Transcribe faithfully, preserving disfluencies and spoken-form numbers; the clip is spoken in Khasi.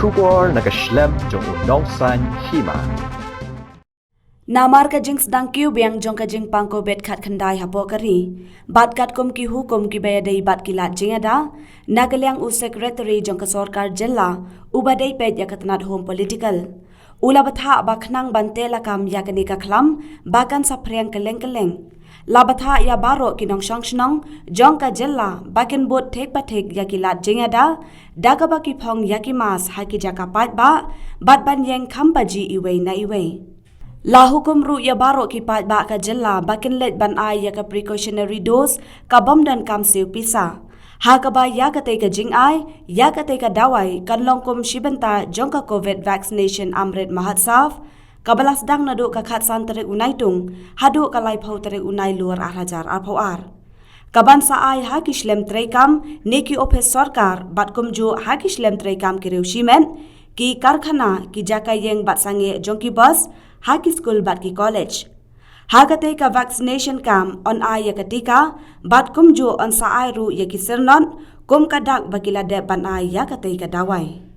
Khubor na ka shlem jong u nongsan hima. Namar ka jingsdang kiew biang jong ka jingpang Covid khatkhyndai hapoh ka ri, bad katkum ki hukum kiba ïadei bad ki lad jingïada, na ka liang u Secretary jong ka sorkar jylla, uba dei peit ïa ka tnad Home Political, u la bthah ba khnang ban teh lakam ïa kane ka khlam ba kan saphriang kylleng kylleng, la bthah ïa baroh ki nongshong shnong jong ka jylla ba kin bud thik pa thik ïa ki lad jingïada, da kaba ki phong ïa ki mask ha ki jaka paidbah, bad ban ïeng kham baji iwei na iwei. La hukum ruh ïa baroh ki paidbah ka jylla ba kin leit ban ai ïa ka precautionary dose ka bym donkam siew pisa, ha kaba ïa katei ka jingai ïa katei ka dawai kan long kum shi bynta jong ka Covid Vaccination Amrit Mahotsav, kaba la sdang naduh ka khatsan tarik u Naitung haduh ka laiphew tarik u Nailur ar hajar arphew ar. Kaban sa ai ha ki shlem treikam ne ki ophis sorkar bad kumjuh ha ki shlem treikam ki riew shimet, ki karkhana, ki jaka ïeng bad sangeh jong ki bus, ha ki skul bad ki college. Ha katei ka vaccination camp yn ai ïa ka tika bad kumjuh yn sa ai ruh ïa ki syrnod kum ka dak ba ki la dep ban ai ïa katei ka dawai.